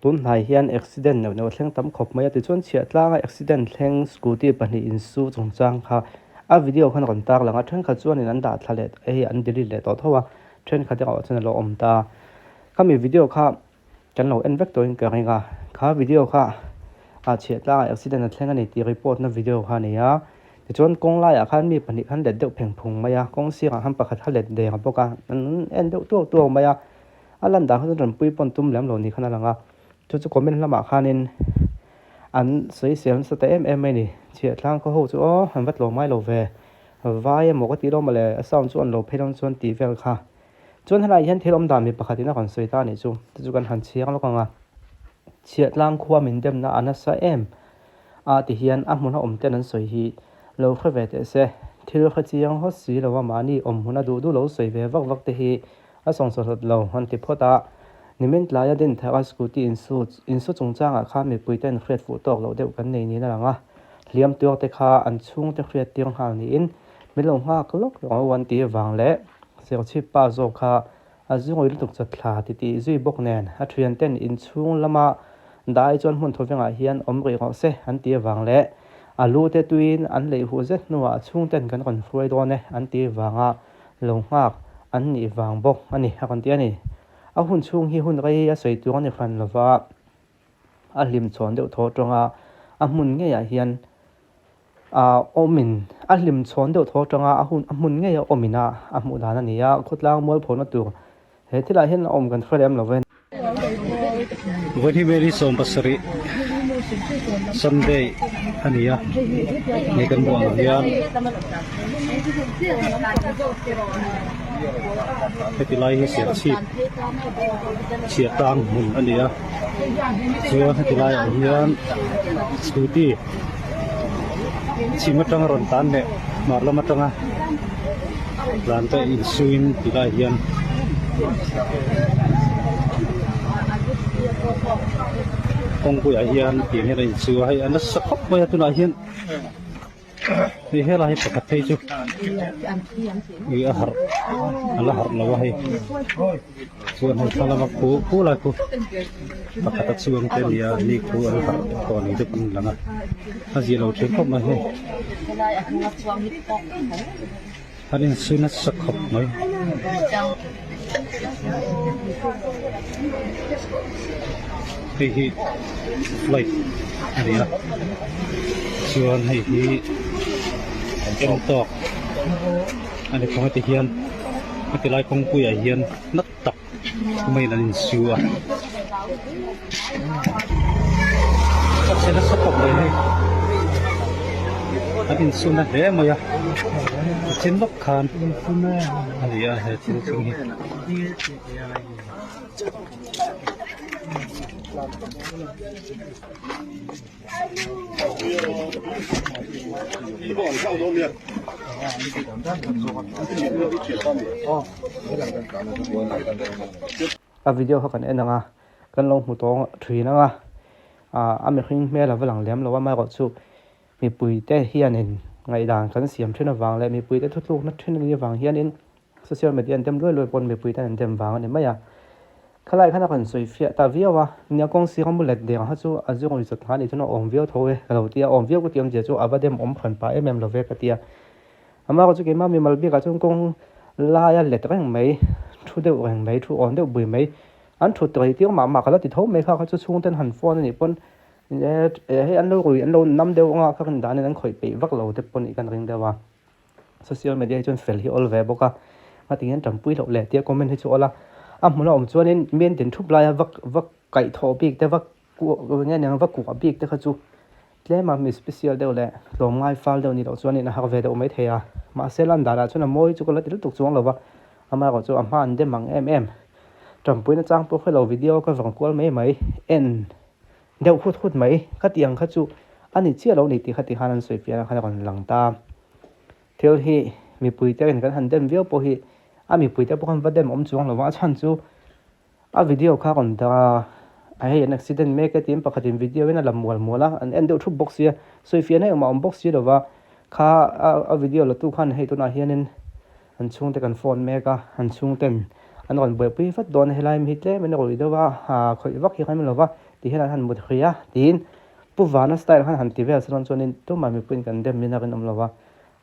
Tunhnai hian accident neuh neuh a thleng tam khawp mai a, tichuan chhiahtlanga accident thleng scooty pahnih insu chungchang kha a video khan a rawn tar lang a, thenkhat chuanin an dah thla leh hei an delete leh tawh tho a, thenkhat erawh chuan a lo awm ta. Khami video kha kan lo en vek tawhin ka ring a, kha video kha ah chhiahtlanga accident a thleng a ni tih report na video kha a ni a, tichuan kawng laiah khan mi pahnih khan let deuh pheng phung mai a, kawng sirah khan pakhat kha let deng a bawk a, an en deuh tuau tuau mai a. A lan dan kha chuan rawn pui pawn tum lem lo ni khan a lang a, chu chu comment lamah khanin an sawi sel nasa ta em em mai a ni. Chhiahtlang khaw ho chu aw an va tlawm ngai lo ve, vai emaw ka tih lo mawle a sound chu an lo phei dawn chuan tih vel kha. Chuan helaiah hian thil awm dan mi pakhatin a rawn sawi ta a nih chu, chu chu kan han chhiang lawk ang a. Chhiahtlang khua min demna a nasa em a ti hian a hmun a awm ten an sawi hi lo hre ve teh se, thil hre chiang hawt si lo a mahni awm hmun a duh duh lo sawi ve vak vak te hi A sawngsaw hlawt lo an ti phawt a, nimin tlaia din thar a scooty insu insu chungchangah khan mipuite an hriat fuh tawk loh deuh kan nei niin a lang a, hliam tuar te kha an chhungte hriat tir nghal niin min lo nghak lawk rawh an tih vang leh Serchhip pa zawk kha a zungawi lutuk chawt thla ti tih zui bawk nen a thianten inchhung lama dai chuan hmun thawvengah hian awm rih rawh se an tih vang leh a lu te tuiin an leih huh zet hnuah a chhungten kan rawn hruai dawn e an tih vanga lo nghak an nih vang bawk a ni a rawn ti a ni. A hun chhung hi hun rei a sawi tur a ni hran lova, a hlim chhawn deuh thaw atanga a hmun ngeiah hian a awmin a hlim chhawn deuh thaw atanga a hun a hmun ngeia awmin a a hmuh dan a ni a, khawtlang mualphawhna tur he thilah hian a awm kan hre lem lo ve. Vawiin hi 27 Sunday a ni a, hei kan hmuh ang hian heti lai hi Serchhip chhiahtlang hmun a ni a, chuan heti laiah hian scooty chhim atanga rawn tan leh hmar lam atanga tlan te insuin ti lai hian kawngpuiah hian tiang hian a insu a hei a nasa khawp mai a tunah hian hei helai hi pakhat phei chu ih a harh a la harh lo a hei chuan hei thlalama khu khu lai khu pakhat a chuang te a ni a ni khu an harh tawh ni te pawh an lang a a zia lo thin khawp mai hei. An insui nasa khawp mai. Hei hi flight a ni a chuan hei hi en tawk a ni thawng heti hian heti lai kawngpuiah hian na tak maiin an insu a a che nasa khawp mai hei an insu na hle mai a a chin lawk khan a ni a he thil thleng hi. A video kha kan en ang a, kan lo hmu tawng thin ang a, ah a mihring hmel a va lang lem lo a, amaherawhchu mipuite hianin ngaihdan kan siam thin avang leh mipuite thutlukna thin a nih avang hianin Social media an dem luai luai pawn mipui ten an dem vang a ni mai a. Khalai khan a rawn sawi fiah ta viau a, nia kawng sira mu let deng kha chu a zir zawt hna nih chuan a awm viau tho e ka lo ti a, awm viau ka ti awmzia chu a va dem awm hran pah em em lo ve ka ti a. Amaherawhchu chu keimah mimal bikah chuan kawng laia let reng mai, thu deuh reng mai, thu awn deuh bui mai, an thut rei tir mah mah ka la ti tho mai kha kha chu chhungten han phone a nih pawn hei an lo rui an lo nam deuh anga kha kan danin an khawih peih vak lo te pawh nih kan ring deuh a. Social media hi chuan fel hi awl ve bawk a, heti hian tanpui loh leh tia comment hi chu awl a, a hmun a awm chuanin mi an din thup laia vak vak kaih thawh bik te vak kuah nge niang vak kuah bik te kha chu tlem a mi special deuh leh tlawmngai fal deuh ni loh chuanin a har ve deuh maithei a, mahse lan danah chuan a mawi chu ka la ti lutuk chuang lo va, amaherawh chu a hma an dem ang em em tanpuina chang pawh hrelo video ka vang kual mai mai en deuh hut hut mai ka tih ang kha chu a ni chiah lo ni tih kha tikhan an sawi fiah na khan a rawn lang ta. Thil hi mipui te in kan han dem viau pawh hi a mipui te pawh khan va dem awm chuang lo va, a chhan chu a video kha a rawn dah a, a hei an accident mek e tiin pakhat in video in a la mual mual a, an en deuh thup bawk sia, sawi fiah na engmah a awm bawk si lo va, kha a video la tu khan hei tunah hianin an chhungte kan phone mek a, an chhungten. an rawn buaipui vat dawn a helai mi hi tlem in a ruih deuh a ah khawih vak hi a rem lova ti hian an han mut hrih a tiin Pu Vana style khan han ti vel se dawn chuanin tumah mipuiin kan dem in a rinawm lova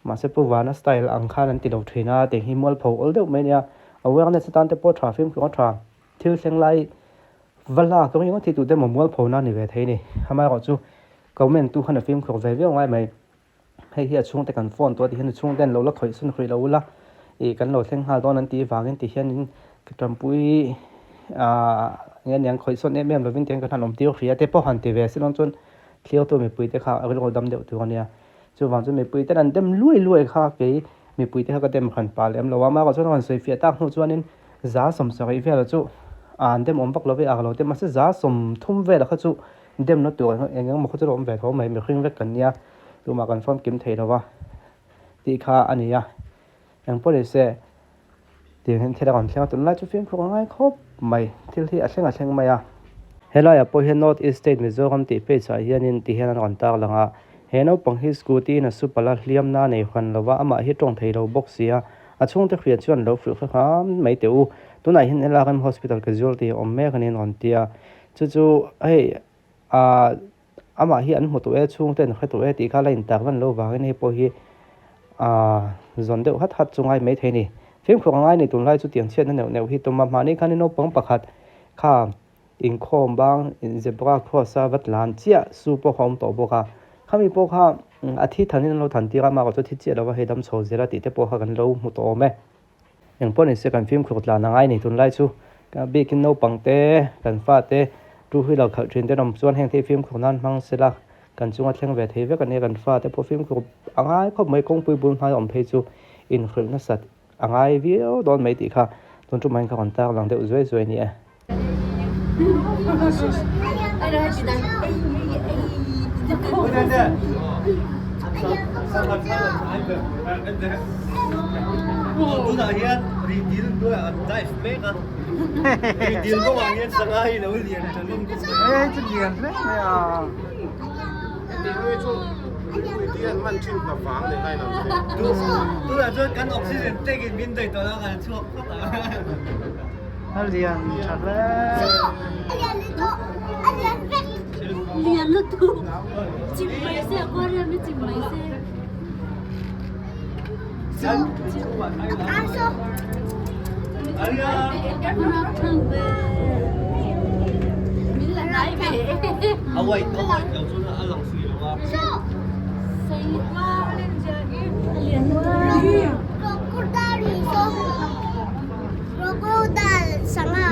mahse Pu Vana style ang khan an ti lo thin a tih hi mualpho awl deuh mai a nia awareness atan te pawh tha fimkhur a tha thil thleng lai va lak ringawt hi tute emaw mualpho na a ni ve thei a ni amaherawhchu comment tu khan a fimkhur ve viau ngai mai. Hei hi a chhungte kan phone tawh a ti hian a chhungte an lo la khawih sun khawih lo ula ih kan lo thleng nghal dawn an tih vangin ti hianin ka tanpui ah eng nge niang khawih sawn em em lovin tiang kan han awm tir hrih a te pawh han ti ve si dawn chuan thlir tu mipui te kha a rilru dam deuh tur a nia. Chuvang chu mipui ten an dem luai luai kha kei mipui te kha ka dem hran pah lem lo a, amaherawhchu chuan a rawn sawi fiah tak hnu chuanin za 70 vel chu an dem awm vak lo ve a lo te mahse za 30 vel kha chu demna tur eng eng emaw kha chu a awm ve tho mai mihring vek kan nia. Tumah kan famkim thei lo va tih kha a ni a, engpawh ni se tiang hian thil a rawn thleng a, tunlai chu fimkhur a ngai khawp mai, thil hi a thleng a thleng mai a. Helaiah pawh hian North East State Mizoram tih page ah hianin ti hian an rawn tar lang a, he naupang hi scooty in a su palh a, hliamna a nei hran lo va, amah hi tawng thei lo bawk si a, a chhungte hriat chuan lo hrilh hre hram mai teh u, tunah hian LRM Hospital casualty a awm mek a ni an rawn ti a, chu chu hei ah. Amah hi an hmu tawh e, chhungte an hre tawh e tih kha la intak van lo vangin hei pawh hi aaa zawn deuh hat hat chu ngai maithei a ni. Fimkhur a ngai ni tunlai chu tiang chhiatna neuh neuh hi tum a, mahni khan naupang pakhat kha inkhawm bang zebra cross a va tlan chiah su pawh kha a awm tawh bawk a, khami pawh kha a thi thanin an lo than tir a, amah erawh chu a thi chiah lo va hei dam chho zel a tih te pawh kha kan lo hmu tawh awm e. Eng pawh nise kan fimkhur tlan a ngai ni tunlai chu biakin naupang te kan fate two wheeler khalh thin te an awm chuan heng te hi fimkhur nan hmang sela kan chunga thleng ve thei vek a nia kan fate pawh fimkhur a ngai khawp mai kawngpui bul hnai awm phei chu inhrilh nasat a ngai viau dawn mai tih kha tun tumah hian ka rawn tar lang deuh zuai zuai a ni e. A lian tha hle. Lian lutuk chim mai se aquarium hi chim mai se. Crocodile sangha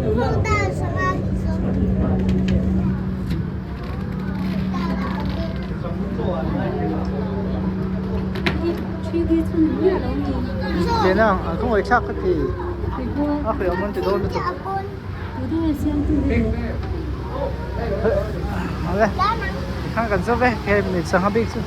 Crocodile sangha Tiang a ka ngawi thlak ka ti a hrilh awm an ti dawn lutuk awle tikhan kan zawk e he sangha bik chu.